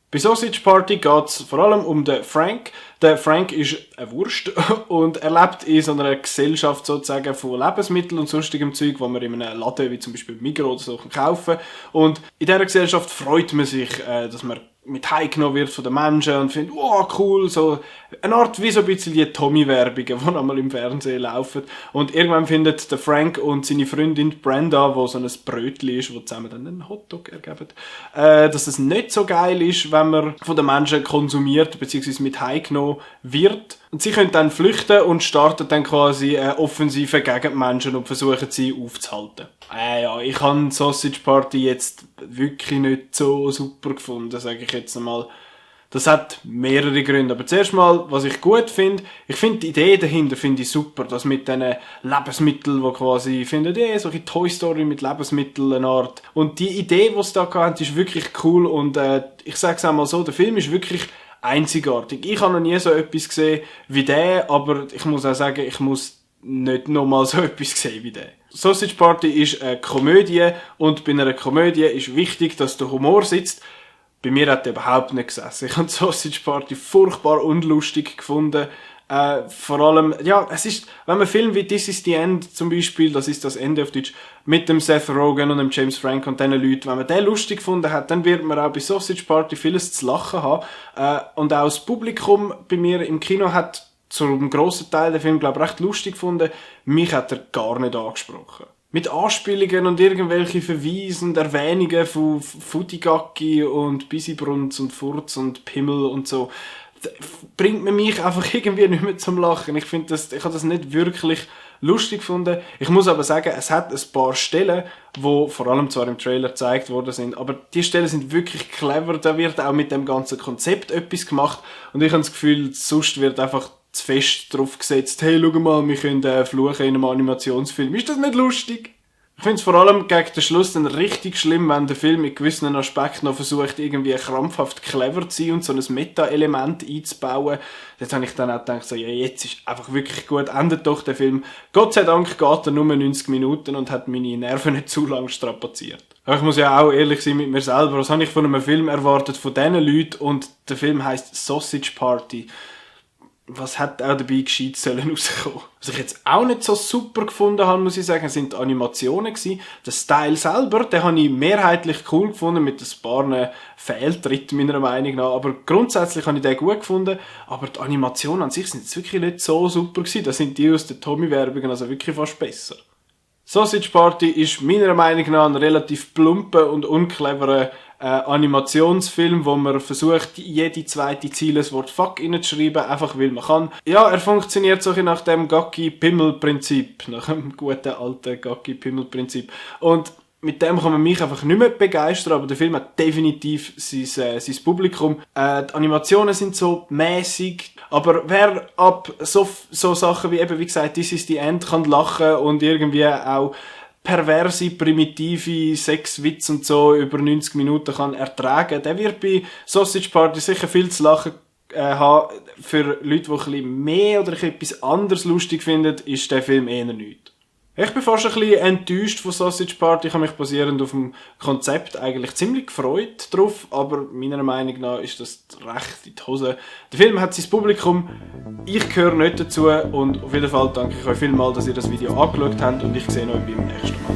Bei Sausage Party geht es vor allem um den Frank. Der Frank ist eine Wurst und er lebt in so einer Gesellschaft sozusagen von Lebensmitteln und sonstigem Zeug, wo man in einem Laden wie zum Beispiel Migros oder so kaufen kann. Und in dieser Gesellschaft freut man sich, dass man mit heimgenommen wird von den Menschen und findet, wow, cool, so eine Art wie so ein bisschen die Tommy-Werbungen, die einmal im Fernsehen laufen. Und irgendwann findet der Frank und seine Freundin Brenda, wo so ein Brötchen ist, wo zusammen dann einen Hotdog ergeben, dass es nicht so geil ist, wenn man von den Menschen konsumiert, beziehungsweise mit heimgenommen wird. Und sie können dann flüchten und starten dann quasi eine Offensive gegen die Menschen und versuchen sie aufzuhalten. Ja, ich habe Sausage Party jetzt wirklich nicht so super gefunden, sage ich jetzt einmal. Das hat mehrere Gründe. Aber zuerst mal, was ich gut finde, ich finde die Idee dahinter finde ich super. Das mit diesen Lebensmitteln, die quasi, ich finde, so eine Toy Story mit Lebensmitteln, eine Art. Und die Idee, die sie da hatten, ist wirklich cool. Und ich sage es auch mal so, der Film ist wirklich einzigartig. Ich habe noch nie so etwas gesehen wie der, aber ich muss auch sagen, ich muss nicht nochmal so etwas sehen wie der. Sausage Party ist eine Komödie und bei einer Komödie ist wichtig, dass der Humor sitzt. Bei mir hat der überhaupt nicht gesessen. Ich habe Sausage Party furchtbar unlustig gefunden. Vor allem, ja, es ist, wenn man Filme wie This is the End zum Beispiel, das ist das Ende auf Deutsch, mit dem Seth Rogen und dem James Franco und diesen Leuten, wenn man den lustig gefunden hat, dann wird man auch bei Sausage Party vieles zu lachen haben. Und auch das Publikum bei mir im Kino hat zum grossen Teil den Film, glaube ich, recht lustig gefunden. Mich hat er gar nicht angesprochen. Mit Anspielungen und irgendwelche Verweise und Erwähnungen von Futigaki und Bisibrunz und Furz und Pimmel und so, bringt man mich einfach irgendwie nicht mehr zum Lachen. Ich habe das nicht wirklich lustig gefunden. Ich muss aber sagen, es hat ein paar Stellen, wo vor allem zwar im Trailer gezeigt worden sind, aber die Stellen sind wirklich clever. Da wird auch mit dem ganzen Konzept etwas gemacht und ich habe das Gefühl, sonst wird einfach zu fest drauf gesetzt, hey, schau mal, wir können fluchen in einem Animationsfilm. Ist das nicht lustig? Ich finde es vor allem gegen den Schluss dann richtig schlimm, wenn der Film mit gewissen Aspekten noch versucht, irgendwie krampfhaft clever zu sein und so ein Meta-Element einzubauen. Jetzt habe ich dann auch gedacht, so, ja, jetzt ist einfach wirklich gut, endet doch der Film. Gott sei Dank geht er nur 90 Minuten und hat meine Nerven nicht zu lange strapaziert. Aber ich muss ja auch ehrlich sein mit mir selber. Was habe ich von einem Film erwartet von diesen Leuten? Und der Film heisst Sausage Party. Was hat auch dabei gescheit sollen rauskommen? Was ich jetzt auch nicht so super gefunden habe, muss ich sagen, sind die Animationen gewesen. Der Style selber, den habe ich mehrheitlich cool gefunden, mit ein paar Fehltritten meiner Meinung nach. Aber grundsätzlich habe ich den gut gefunden. Aber die Animationen an sich sind jetzt wirklich nicht so super gewesen. Da sind die aus den Tommy-Werbungen also wirklich fast besser. Sausage Party ist meiner Meinung nach ein relativ plumper und uncleverer Animationsfilm, wo man versucht, jede zweite Ziel das Wort Fuck reinzuschreiben, einfach weil man kann. Ja, er funktioniert so nach dem Gacki-Pimmel-Prinzip, nach dem guten alten Gacki-Pimmel-Prinzip. Und mit dem kann man mich einfach nicht mehr begeistern, aber der Film hat definitiv sein Publikum. Die Animationen sind so mäßig, aber wer ab so Sachen wie eben, wie gesagt, This is the End kann lachen und irgendwie auch perverse, primitive Sexwitze und so über 90 Minuten kann ertragen, der wird bei Sausage Party sicher viel zu lachen haben. Für Leute, die ein bisschen mehr oder etwas anderes lustig finden, ist der Film eher nichts. Ich bin fast ein bisschen enttäuscht von Sausage Party. Ich habe mich basierend auf dem Konzept eigentlich ziemlich gefreut drauf, aber meiner Meinung nach ist das recht in die Hose. Der Film hat sein Publikum, ich gehöre nicht dazu und auf jeden Fall danke ich euch vielmals, dass ihr das Video angeschaut habt und ich sehe euch beim nächsten Mal.